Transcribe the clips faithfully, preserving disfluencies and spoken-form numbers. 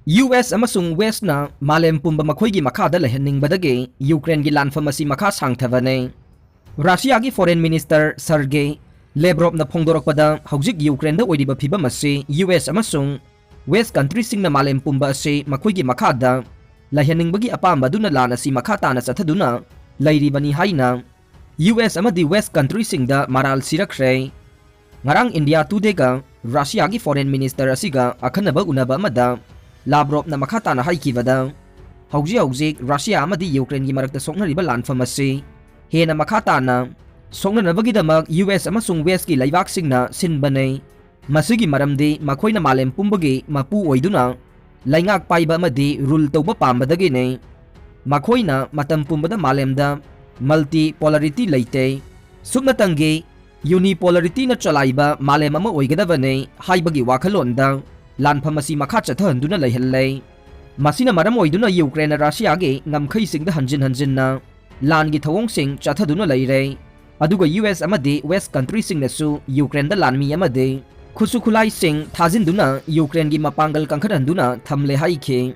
U S ꯑꯃꯁꯨꯡ ꯋꯦꯁꯅ ꯃꯥꯂꯦꯝ ꯄꯨꯝꯕ ꯃꯈꯣꯏꯒꯤ ꯃꯈꯥꯗ ꯂꯩꯍꯟꯅꯤꯡꯕꯗꯒꯤ ꯌꯨꯀ꯭ꯔꯦꯟꯒꯤ ꯂꯥꯟꯐꯝ ꯑꯁꯤ ꯃꯈꯥ ꯁꯥꯡꯊꯕꯅꯤ꯫ ꯔꯁꯤꯌꯥꯒꯤ Foreign Minister Sergei Lavrovꯅ ꯐꯣꯡꯗꯣꯔꯛꯄꯗ, ꯍꯧꯖꯤꯛ ꯌꯨꯀ꯭ꯔꯦꯟꯗ ꯑꯣꯏꯔꯤꯕ ꯐꯤꯚꯝ ꯑꯁꯤ ꯌꯨ ꯑꯦꯁ ꯑꯃꯁꯨꯡ ꯋꯦꯁ ꯀꯟꯇ꯭ꯔꯤꯁꯤꯡꯅ ꯃꯥꯂꯦꯝ ꯄꯨꯝꯕ ꯑꯁꯤ ꯃꯈꯣꯏꯒꯤ ꯃꯈꯥꯗ ꯂꯩꯍꯟꯅꯤꯡꯕꯒꯤ ꯑꯄꯥꯝꯕ ꯑꯗꯨꯅ ꯂꯥꯟ ꯑꯁꯤ ꯃꯈꯥ ꯇꯥꯅ ꯆꯠꯊꯗꯨꯅ ꯂꯩꯔꯤꯕꯅꯤ ꯍꯥꯏꯅ ꯌꯨ ꯑꯦꯁ ꯑꯃꯗꯤ ꯋꯦꯁ ꯀꯟꯇ꯭ꯔꯤꯁꯤꯡꯗ ꯃꯔꯥꯜ ꯁꯤꯔꯛꯈ꯭ꯔꯦ꯫ ꯉꯔꯥꯡ India Todayꯒ ꯔꯁꯤꯌꯥꯒꯤ Foreign Minister ꯑꯁꯤꯒ ꯑꯈꯟꯅꯕ ꯎꯅꯕ ꯑꯃꯗ ꯂꯥꯕ꯭ꯔꯣꯞꯅ ꯃꯈꯥ ꯇꯥꯅ ꯍꯥꯏꯈꯤꯕꯗ, ꯍꯧꯖꯤꯛ ꯍꯧꯖꯤꯛ ꯔꯁꯤꯌꯥ ꯑꯃꯗꯤ ꯌꯨꯀ꯭ꯔꯦꯟꯒꯤ ꯃꯔꯛꯇ ꯁꯣꯛꯅꯔꯤꯕ ꯂꯥꯟꯐꯝ ꯑꯁꯤ ꯍꯦꯟꯅ ꯃꯈꯥ ꯇꯥꯅ ꯁꯣꯛꯅꯅꯕꯒꯤꯗꯃꯛ ꯌꯨ ꯑꯦꯁ ꯑꯃꯁꯨꯡ ꯋꯦꯁꯀꯤ ꯂꯩꯕꯥꯛꯁꯤꯡꯅ ꯁꯤꯟꯕꯅꯤ꯫ ꯃꯁꯤꯒꯤ ꯃꯔꯝꯗꯤ ꯃꯈꯣꯏꯅ ꯃꯥꯂꯦꯝ ꯄꯨꯝꯕꯒꯤ ꯃꯄꯨ ꯑꯣꯏꯗꯨꯅ ꯂꯩꯉꯥꯛ ꯄꯥꯏꯕ ꯑꯃꯗꯤ ꯔꯨꯜ ꯇꯧꯕ ꯄꯥꯝꯕꯗꯒꯤꯅꯤ꯫ ꯃꯈꯣꯏꯅ ꯃꯇꯝ ꯄꯨꯝꯕꯗ ꯃꯥꯂꯦꯝꯗ multipolarity ꯂꯩꯇꯦ, ꯁꯨꯞꯅꯇꯪꯒꯤ unipolarityꯅ ꯆꯂꯥꯏꯕ ꯃꯥꯂꯦꯝ ꯑꯃ ꯑꯣꯏꯒꯗꯕꯅꯤ ꯍꯥꯏꯕꯒꯤ ꯋꯥꯈꯜꯂꯣꯟꯗ ꯂꯥꯟꯐꯝ ꯑꯁꯤ ꯃꯈꯥ ꯆꯠꯊꯍꯟꯗꯨꯅ ꯂꯩꯍꯜꯂꯦ꯫ ꯃꯁꯤꯅ ꯃꯔꯝ ꯑꯣꯏꯗꯨꯅ ꯌꯨꯀ꯭ꯔꯦꯟꯅ ꯔꯁꯤꯌꯥꯒꯤ ꯉꯝꯈꯩꯁꯤꯡꯗ ꯍꯟꯖꯤꯟ ꯍꯟꯖꯤꯟꯅ ꯂꯥꯟꯒꯤ ꯊꯧꯑꯣꯡꯁꯤꯡ ꯆꯠꯊꯗꯨꯅ ꯂꯩꯔꯦ꯫ ꯑꯗꯨꯒ ꯌꯨ ꯑꯦꯁ ꯑꯃꯗꯤ ꯋꯦꯁ ꯀꯟꯇ꯭ꯔꯤꯁꯤꯡꯅꯁꯨ ꯌꯨꯀ꯭ꯔꯦꯟꯗ ꯂꯥꯟꯃꯤ ꯑꯃꯗꯤ ꯈꯨꯠꯁꯨ ꯈꯨꯠꯂꯥꯏꯁꯤꯡ ꯊꯥꯖꯤꯟꯗꯨꯅ ꯌꯨꯀ꯭ꯔꯦꯟꯒꯤ ꯃꯄꯥꯡꯒꯜ ꯀꯟꯈꯠꯍꯟꯗꯨꯅ ꯊꯝꯂꯦ ꯍꯥꯏꯈꯤ꯫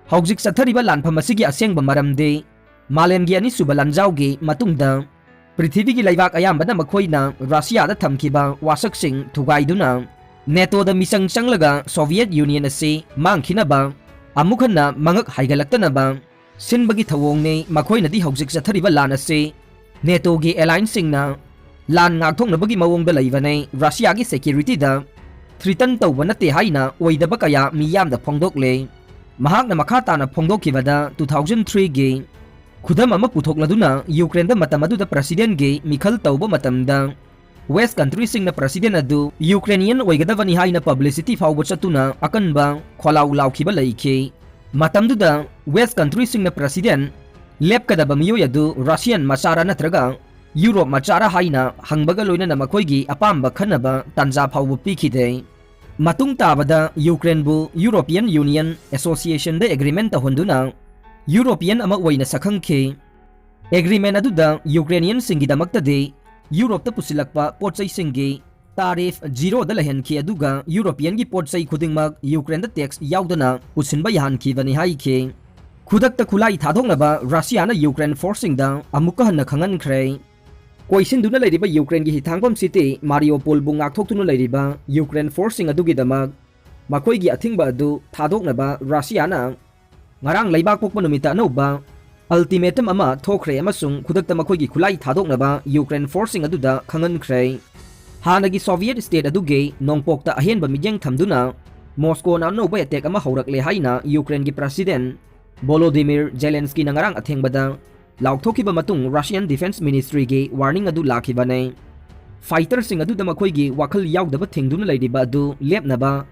ꯍꯧꯖꯤꯛ ꯆꯠꯊꯔꯤꯕ ꯂꯥꯟꯐꯝ ꯑꯁꯤꯒꯤ ꯑꯁꯦꯡꯕ ꯃꯔꯝꯗꯤ ꯃꯥꯂꯦꯝꯒꯤ ꯑꯅꯤꯁꯨꯕ ꯂꯥꯟꯖꯥꯎꯒꯤ ꯃꯇꯨꯡꯗ ꯄ꯭ꯔꯤꯊꯤꯕꯤꯒꯤ ꯂꯩꯕꯥꯛ ꯑꯌꯥꯝꯕꯅ ꯃꯈꯣꯏꯅ ꯔꯁꯤꯌꯥꯗ ꯊꯝꯈꯤꯕ ꯋꯥꯁꯛꯁꯤꯡ ꯊꯨꯒꯥꯏꯗꯨꯅ ꯅꯦꯇꯣꯗ ꯃꯤꯆꯪ ꯆꯪꯂꯒ ꯁꯣꯚꯤꯌꯦꯠ ꯌꯨꯅꯤꯌꯟ ꯑꯁꯤ ꯃꯥꯡꯈꯤꯅꯕ ꯑꯃꯨꯛ ꯍꯟꯅ ꯃꯉꯛ ꯍꯥꯏꯒꯠꯂꯛꯇꯅꯕ ꯁꯤꯟꯕꯒꯤ ꯊꯧꯑꯣꯡꯅꯤ꯫ ꯃꯈꯣꯏꯅꯗꯤ ꯍꯧꯖꯤꯛ ꯆꯠꯊꯔꯤꯕ ꯂꯥꯟ ꯑꯁꯤ ꯅꯦꯇꯣꯒꯤ allianceꯁꯤꯡꯅ ꯂꯥꯟ ꯉꯥꯛꯊꯣꯛꯅꯕꯒꯤ ꯃꯑꯣꯡꯗ ꯂꯩꯕꯅꯤ, ꯔꯁꯤꯌꯥꯒꯤ securityꯗ threaten ꯇꯧꯕ ꯅꯠꯇꯦ ꯍꯥꯏꯅ ꯑꯣꯏꯗꯕ ꯀꯌꯥ ꯃꯤꯌꯥꯝꯗ ꯐꯣꯡꯗꯣꯛꯂꯦ꯫ ꯃꯍꯥꯛꯅ ꯃꯈꯥ ꯇꯥꯅ ꯐꯣꯡꯗꯣꯛꯈꯤꯕꯗ, two thousand threeꯒꯤ ꯈꯨꯗꯝ ꯑꯃ ꯄꯨꯊꯣꯛꯂꯗꯨꯅ ꯌꯨꯀ꯭ꯔꯦꯟꯗ ꯃꯇꯝ ꯑꯗꯨꯗ presidentꯒꯤ ꯃꯤꯈꯜ ꯇꯧꯕ ꯃꯇꯝꯗ ꯋꯦꯁ ꯀꯟꯇ꯭ꯔꯤꯁꯤꯡꯅ president ꯑꯗꯨ Ukrainian ꯑꯣꯏꯒꯗꯕꯅꯤ ꯍꯥꯏꯅ publicity ꯐꯥꯎꯕ ꯆꯠꯇꯨꯅ ꯑꯀꯟꯕ ꯈꯣꯜꯂꯥꯎ ꯂꯥꯎꯈꯤꯕ ꯂꯩꯈꯤ꯫ ꯃꯇꯝꯗꯨꯗ ꯋꯦꯁ ꯀꯟꯇ꯭ꯔꯤꯁꯤꯡꯅ president ꯂꯦꯞꯀꯗꯕ ꯃꯤꯑꯣꯏ ꯑꯗꯨ Russian ꯃꯆꯥꯔ ꯅꯠꯇ꯭ꯔꯒ ꯌꯨꯔꯣꯞ ꯃꯆꯥꯔ ꯍꯥꯏꯅ ꯍꯪꯕꯒ ꯂꯣꯏꯅꯅ ꯃꯈꯣꯏꯒꯤ ꯑꯄꯥꯝꯕ ꯈꯟꯅꯕ ꯇꯥꯟꯖꯥ ꯐꯥꯎꯕ ꯄꯤꯈꯤꯗꯦ꯫ ꯃꯇꯨꯡ ꯇꯥꯕꯗ ꯌꯨꯀ꯭ꯔꯦꯟꯕꯨ European Union Associationꯗ agreement ꯇꯧꯍꯟꯗꯨꯅ European ꯑꯃ ꯑꯣꯏꯅ ꯁꯛꯈꯪꯈꯤ꯫ Agreement ꯑꯗꯨꯗ Ukrainianꯁꯤꯡꯒꯤꯗꯃꯛꯇꯗꯤ ꯌꯨꯔꯣꯞꯇ ꯄꯨꯁꯤꯜꯂꯛꯄ ꯄꯣꯠꯆꯩꯁꯤꯡꯒꯤ ꯇꯥꯔꯤꯐ ꯖꯤꯔꯣꯗ ꯂꯩꯍꯟꯈꯤ, ꯑꯗꯨꯒ ꯌꯨꯔꯣꯄꯤꯌꯟꯒꯤ ꯄꯣꯠ ꯆꯩ ꯈꯨꯗꯤꯡꯃꯛ ꯌꯨꯀ꯭ꯔꯦꯟꯗ ꯇꯦꯛꯁ ꯌꯥꯎꯗꯅ ꯄꯨꯁꯤꯟꯕ ꯌꯥꯍꯟꯈꯤꯕꯅꯤ ꯍꯥꯏꯈꯤ꯫ ꯈꯨꯗꯛꯇ ꯈꯨꯠꯂꯥꯏ ꯊꯥꯗꯣꯛꯅꯕ ꯔꯁꯤꯌꯥꯅ ꯌꯨꯀ꯭ꯔꯦꯟ ꯐꯣꯔꯁꯁꯤꯡꯗ ꯑꯃꯨꯛꯀ ꯍꯟꯅ ꯈꯪꯍꯟꯈ꯭ꯔꯦ꯫ ꯀꯣꯏꯁꯤꯟꯗꯨꯅ ꯂꯩꯔꯤꯕ ꯌꯨꯀ꯭ꯔꯦꯟꯒꯤ ꯍꯤꯊꯥꯡꯐꯝ ꯁꯤꯇꯤ ꯃꯥꯔꯤꯌꯣꯄꯣꯜꯕꯨ ꯉꯥꯛꯊꯣꯛꯇꯨꯅ ꯂꯩꯔꯤꯕ ꯌꯨꯀ꯭ꯔꯦꯟ ꯐꯣꯔꯁꯁꯤꯡ ꯑꯗꯨꯒꯤꯗꯃꯛ ꯃꯈꯣꯏꯒꯤ ꯑꯊꯤꯡꯕ ꯑꯗꯨ ꯊꯥꯗꯣꯛꯅꯕ ꯔꯁꯤꯌꯥꯅ ꯉꯔꯥꯡ ꯂꯩꯕꯥꯛ ꯄꯣꯛꯄ ꯅꯨꯃꯤꯠꯇ ꯑꯅꯧꯕ ꯑꯜꯇꯤꯃꯦꯇꯝ ꯑꯃ ꯊꯣꯛꯈ꯭ꯔꯦ ꯑꯃꯁꯨꯡ ꯈꯨꯗꯛꯇ ꯃꯈꯣꯏꯒꯤ ꯈꯨꯠꯂꯥꯏ ꯊꯥꯗꯣꯛꯅꯕ ꯌꯨꯀ꯭ꯔꯦꯟ ꯐꯣꯔꯁꯁꯤꯡ ꯑꯗꯨꯗ ꯈꯪꯍꯟꯈ꯭ꯔꯦ꯫ ꯍꯥꯟꯅꯒꯤ ꯁꯣꯚꯤꯌꯦꯠ ꯁ꯭ꯇꯦꯠ ꯑꯗꯨꯒꯤ ꯅꯣꯡꯄꯣꯛꯇ ꯑꯍꯦꯟꯕ ꯃꯤꯠꯌꯦꯡ ꯊꯝꯗꯨꯅ ꯃꯣꯁꯀꯣꯅ ꯑꯅꯧꯕ ꯑꯦꯇꯦꯛ ꯑꯃ ꯍꯧꯔꯛꯂꯦ ꯍꯥꯏꯅ ꯌꯨꯀ꯭ꯔꯦꯟꯒꯤ ꯄ꯭ꯔꯁꯤꯗꯦꯟ ꯚꯣꯂꯣꯗꯤꯃꯤꯔ ꯖꯦꯂꯦꯟꯁꯀꯤꯅ ꯉꯔꯥꯡ ꯑꯊꯦꯡꯕꯗ ꯂꯥꯎꯊꯣꯛꯈꯤꯕ ꯃꯇꯨꯡ ꯔꯁꯤꯌꯟ ꯗꯤꯐꯦꯟꯁ ꯃꯤꯅꯤꯁꯇ꯭ꯔꯤꯒꯤ ꯋꯥꯔꯅꯤꯡ ꯑꯗꯨ ꯂꯥꯛꯈꯤꯕꯅꯦ꯫ ꯐꯥꯏꯇꯔꯁꯤꯡ ꯑꯗꯨꯗ ꯃꯈꯣꯏꯒꯤ ꯋꯥꯈꯜ ꯌꯥꯎꯗꯕ ꯊꯤꯡꯗꯨꯅ ꯂꯩꯔꯤꯕ ꯑꯗꯨ ꯂꯦꯞꯅꯕ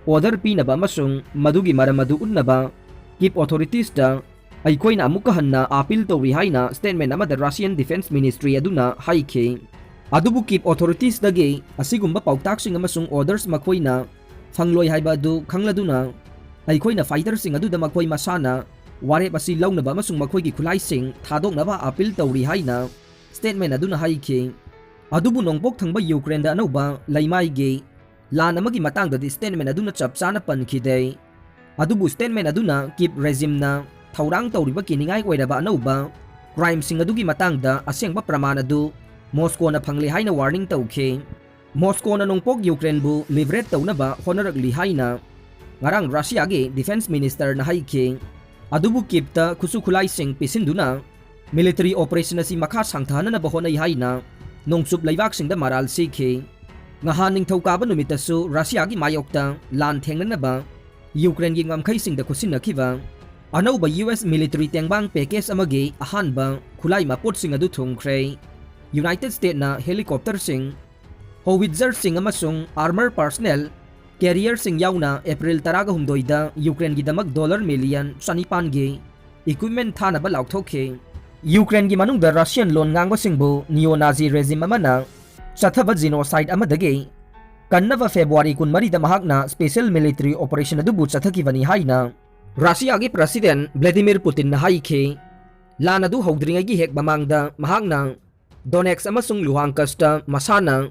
ꯑꯣꯔꯗꯔ ꯄꯤꯅꯕ ꯑꯃꯁꯨꯡ ꯃꯗꯨꯒꯤ ꯃꯔꯝ ꯑꯗꯨ ꯎꯠꯅꯕ ꯀꯤꯞ ꯑꯣꯊꯣꯔꯤꯇꯤꯁꯇ ꯑꯩꯈꯣꯏꯅ ꯑꯃꯨꯛꯀ ꯍꯟꯅ ꯑꯥꯄꯤꯜ ꯇꯧꯔꯤ ꯍꯥꯏꯅ ꯁ꯭ꯇꯦꯠꯃꯦꯟ ꯑꯃꯗ ꯔꯁꯤꯌꯟ ꯗꯤꯐꯦꯟꯁ ꯃꯤꯅꯤꯁꯇ꯭ꯔꯤ ꯑꯗꯨꯅ ꯍꯥꯏꯈꯤ꯫ ꯑꯗꯨꯕꯨ ꯀꯤꯞ ꯑꯣꯊꯣꯔꯤꯇꯤꯁꯇꯒꯤ ꯑꯁꯤꯒꯨꯝꯕ ꯄꯥꯎꯇꯥꯛꯁꯤꯡ ꯑꯃꯁꯨꯡ ꯑꯣꯔꯗꯔꯁ ꯃꯈꯣꯏꯅ ꯐꯪꯂꯣꯏ ꯍꯥꯏꯕ ꯑꯗꯨ ꯈꯪꯂꯗꯨꯅ ꯑꯩꯈꯣꯏꯅ ꯐꯥꯏꯇꯔꯁꯤꯡ ꯑꯗꯨꯗ ꯃꯈꯣꯏ ꯃꯁꯥꯅ ꯋꯥꯔꯦꯞ ꯑꯁꯤ ꯂꯧꯅꯕ ꯑꯃꯁꯨꯡ ꯃꯈꯣꯏꯒꯤ ꯈꯨꯠꯂꯥꯏꯁꯤꯡ ꯊꯥꯗꯣꯛꯅꯕ ꯑꯥꯄꯤꯜ ꯇꯧꯔꯤ ꯍꯥꯏꯅ ꯁ꯭ꯇꯦꯠꯃꯦꯟ ꯑꯗꯨꯅ ꯍꯥꯏꯈꯤ꯫ ꯑꯗꯨꯕꯨ ꯅꯣꯡꯄꯣꯛ ꯊꯪꯕ ꯌꯨꯀ꯭ꯔꯦꯟꯗ ꯑꯅꯧꯕ ꯂꯩꯃꯥꯏꯒꯤ ꯂꯥꯟ ꯑꯃꯒꯤ ꯃꯇꯥꯡꯗꯗꯤ ꯁ꯭ꯇꯦꯠꯃꯦꯟ ꯑꯗꯨꯅ ꯆꯞ ꯆꯥꯅ ꯄꯟꯈꯤꯗꯦ꯫ ꯑꯗꯨꯕꯨ ꯁ꯭ꯇꯦꯠꯃꯦꯟ ꯑꯗꯨꯅ ꯀꯤꯞ ꯔꯦꯖꯤꯝꯅ ꯊꯧꯔꯥꯡ ꯇꯧꯔꯤꯕ ꯀꯤꯅꯤꯡꯉꯥꯏ ꯑꯣꯏꯔꯕ ꯑꯅꯧꯕ ꯀ꯭ꯔꯥꯏꯝꯁꯤꯡ ꯑꯗꯨꯒꯤ ꯃꯇꯥꯡꯗ ꯑꯁꯦꯡꯕ ꯄ꯭ꯔꯃꯥꯟ ꯑꯗꯨ ꯃꯣꯁꯀꯣꯅ ꯐꯪꯂꯦ ꯍꯥꯏꯅ ꯋꯥꯔꯅꯤꯡ ꯇꯧꯈꯤ꯫ ꯃꯣꯁꯀꯣꯅ ꯅꯣꯡꯄꯣꯛ ꯌꯨꯀ꯭ꯔꯦꯟꯕꯨ ꯂꯤꯕꯔꯦꯠ ꯇꯧꯅꯕ ꯍꯣꯠꯅꯔꯛꯂꯤ ꯍꯥꯏꯅ ꯉꯔꯥꯡ ꯔꯁꯤꯌꯥꯒꯤ ꯗꯤꯐꯦꯟꯁ ꯃꯤꯅꯤꯁꯇꯔꯅ ꯍꯥꯏꯈꯤ꯫ ꯑꯗꯨꯕꯨ ꯀꯤꯞꯇ ꯈꯨꯠꯁꯨ ꯈꯨꯠꯂꯥꯏꯁꯤꯡ ꯄꯤꯁꯤꯟꯗꯨꯅ ꯃꯤꯂꯤꯇꯔꯤ ꯑꯣꯄꯔꯦꯁꯟ ꯑꯁꯤ ꯃꯈꯥ ꯁꯥꯡꯊꯍꯟꯅꯕ ꯍꯣꯠꯅꯩ ꯍꯥꯏꯅ ꯅꯣꯡꯆꯨꯞ ꯂꯩꯕꯥꯛꯁꯤꯡꯗ ꯃꯔꯥꯜ ꯁꯤꯈꯤ꯫ ꯉꯍꯥꯟ ꯅꯤꯡꯊꯧꯀꯥꯕ ꯅꯨꯃꯤꯠꯇꯁꯨ ꯔꯁꯤꯌꯥꯒꯤ ꯃꯥꯌꯣꯛꯇ ꯂꯥꯟ ꯊꯦꯡꯅꯅꯕ ꯌꯨꯀ꯭ꯔꯦꯟꯒꯤ ꯉꯝꯈꯩꯁꯤꯡꯗ ꯈꯨꯠꯁꯤꯟꯅꯈꯤꯕ ꯑꯅꯧꯕ ꯌꯨ ꯑꯦꯁ ꯃꯤꯂꯤꯇꯔꯤ ꯇꯦꯡꯕꯥꯡ ꯄꯦꯀꯦꯖ ꯑꯃꯒꯤ ꯑꯍꯥꯟꯕ ꯈꯨꯠꯂꯥꯏ ꯃꯄꯣꯠꯁꯤꯡ ꯑꯗꯨ ꯊꯨꯡꯈ꯭ꯔꯦ꯫ ꯌꯨꯅꯥꯏꯇꯦꯗ ꯁ꯭ꯇꯦꯠꯅ ꯍꯦꯂꯤꯀꯣꯞꯇꯔꯁꯤꯡ, ꯍꯣꯋꯤꯠꯖꯔꯁꯤꯡ ꯑꯃꯁꯨꯡ ꯑꯥꯔꯃꯔ ꯄꯔꯁꯅꯦꯜ ꯀꯦꯔꯤꯌꯔꯁꯤꯡ ꯌꯥꯎꯅ ꯑꯦꯄ꯭ꯔꯤꯜ ꯇꯔꯥꯒ ꯍꯨꯝꯗꯣꯏꯗ ꯌꯨꯀ꯭ꯔꯦꯟꯒꯤꯗꯃꯛ ꯗꯣꯂꯔ ꯃꯤꯂꯤꯌꯟ ꯆꯅꯤꯄꯥꯟꯒꯤ ꯏꯀ꯭ꯋꯤꯞꯃꯦꯟ ꯊꯥꯅꯕ ꯂꯥꯎꯊꯣꯛꯈꯤ꯫ ꯌꯨꯀ꯭ꯔꯦꯟꯒꯤ ꯃꯅꯨꯡꯗ ꯔꯁꯤꯌꯟ ꯂꯣꯟ ꯉꯥꯡꯕꯁꯤꯡꯕꯨ ꯅꯤꯑꯣ ꯅꯥꯖꯤ ꯔꯦꯖꯤꯝ ꯑꯃꯅ ꯆꯠꯊꯕ ꯖꯤꯅꯣꯁꯥꯏꯗ ꯑꯃꯗꯒꯤ ꯀꯟꯅꯕ ꯐꯦꯕ꯭ꯔꯨꯋꯥꯔꯤ ꯀꯨꯟꯃꯔꯤꯗ ꯃꯍꯥꯛꯅ ꯁ꯭ꯄꯦꯁꯤꯌꯦꯜ ꯃꯤꯂꯤꯇꯔꯤ ꯑꯣꯄꯔꯦꯁꯟ ꯑꯗꯨꯕꯨ ꯆꯠꯊꯈꯤꯕꯅꯤ ꯍꯥꯏꯅ ꯔꯁꯤꯌꯥꯒꯤ ꯄ꯭ꯔꯁꯤꯗꯦꯟ ꯚ꯭ꯂꯥꯗꯤꯃꯤꯔ ꯄꯨꯇꯤꯟꯅ ꯍꯥꯏꯈꯤ꯫ ꯂꯥꯟ ꯑꯗꯨ ꯍꯧꯗ꯭ꯔꯤꯉꯩꯒꯤ ꯍꯦꯛ ꯃꯃꯥꯡꯗ ꯃꯍꯥꯛꯅ ꯗꯣꯅꯦꯠꯁ ꯑꯃꯁꯨꯡ ꯂꯨꯍꯥꯟꯀꯁꯇ ꯃꯁꯥꯅ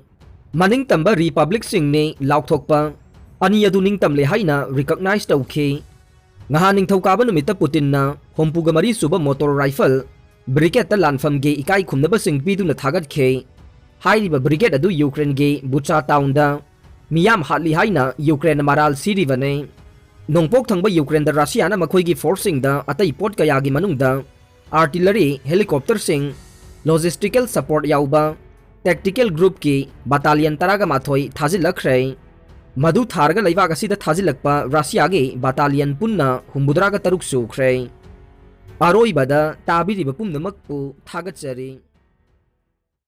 ꯃꯅꯤꯡꯇꯝꯕ ꯔꯤꯄꯕ꯭ꯂꯤꯛꯁꯤꯡꯅꯤ ꯂꯥꯎꯊꯣꯛꯄ ꯑꯅꯤ ꯑꯗꯨ ꯅꯤꯡꯇꯝꯂꯦ ꯍꯥꯏꯅ ꯔꯤꯀꯛꯅꯥꯏꯖ ꯇꯧꯈꯤ꯫ ꯉꯍꯥꯟ ꯅꯤꯡꯊꯧꯀꯥꯕ ꯅꯨꯃꯤꯠꯇ ꯄꯨꯇꯤꯟꯅ ꯍꯨꯝꯐꯨꯒ ꯃꯔꯤ ꯁꯨꯕ ꯃꯣꯇꯣꯔ ꯔꯥꯏꯐꯜ ꯕ꯭ꯔꯤꯒꯦꯗꯇ ꯂꯥꯟꯐꯝꯒꯤ ꯏꯀꯥꯏ ꯈꯨꯝꯅꯕꯁꯤꯡ ꯄꯤꯗꯨꯅ ꯊꯥꯒꯠꯈꯤ꯫ ꯍꯥꯏꯔꯤꯕ ꯕ꯭ꯔꯤꯒꯦꯗ ꯑꯗꯨ ꯌꯨꯀ꯭ꯔꯦꯟꯒꯤ ꯕꯨꯆꯥ ꯇꯥꯎꯟꯗ ꯃꯤꯌꯥꯝ ꯍꯥꯠꯂꯤ ꯍꯥꯏꯅ ꯌꯨꯀ꯭ꯔꯦꯟꯅ ꯃꯔꯥꯜ ꯁꯤꯔꯤꯕꯅꯤ꯫ ꯅꯣꯡꯄꯣꯛ ꯊꯪꯕ ꯌꯨꯀ꯭ꯔꯦꯟꯗ ꯔꯁꯤꯌꯥꯅ ꯃꯈꯣꯏꯒꯤ ꯐꯣꯔꯁꯁꯤꯡꯗ ꯑꯇꯩ ꯄꯣꯠ ꯀꯌꯥꯒꯤ ꯃꯅꯨꯡꯗ ꯑꯥꯔꯇꯤꯂꯔꯤ, ꯍꯦꯂꯤꯀꯣꯞꯇꯔꯁꯤꯡ, ꯂꯣꯖꯤꯁꯇꯤꯀꯦꯜ ꯁꯄꯣꯔꯠ ꯌꯥꯎꯕ ꯇꯦꯛꯇꯤꯀꯦꯜ ꯒ꯭ꯔꯨꯞꯀꯤ ꯕꯥꯇꯥꯂꯤꯌꯟ ꯇꯔꯥꯒ ꯃꯥꯊꯣꯏ ꯊꯥꯖꯤꯜꯂꯛꯈ꯭ꯔꯦ꯫ ꯃꯗꯨ ꯊꯥꯔꯒ ꯂꯩꯕꯥꯛ ꯑꯁꯤꯗ ꯊꯥꯖꯤꯜꯂꯛꯄ ꯔꯁꯤꯌꯥꯒꯤ ꯕꯥꯇꯥꯂꯤꯌꯟ ꯄꯨꯟꯅ ꯍꯨꯝꯐꯨꯇꯔꯥꯒ ꯇꯔꯨꯛ ꯁꯨꯈ꯭ꯔꯦ꯫ ꯑꯔꯣꯏꯕꯗ ꯇꯥꯕꯤꯔꯤꯕ ꯄꯨꯝꯅꯃꯛꯄꯨ ꯊꯥꯒꯠꯆꯔꯤ꯫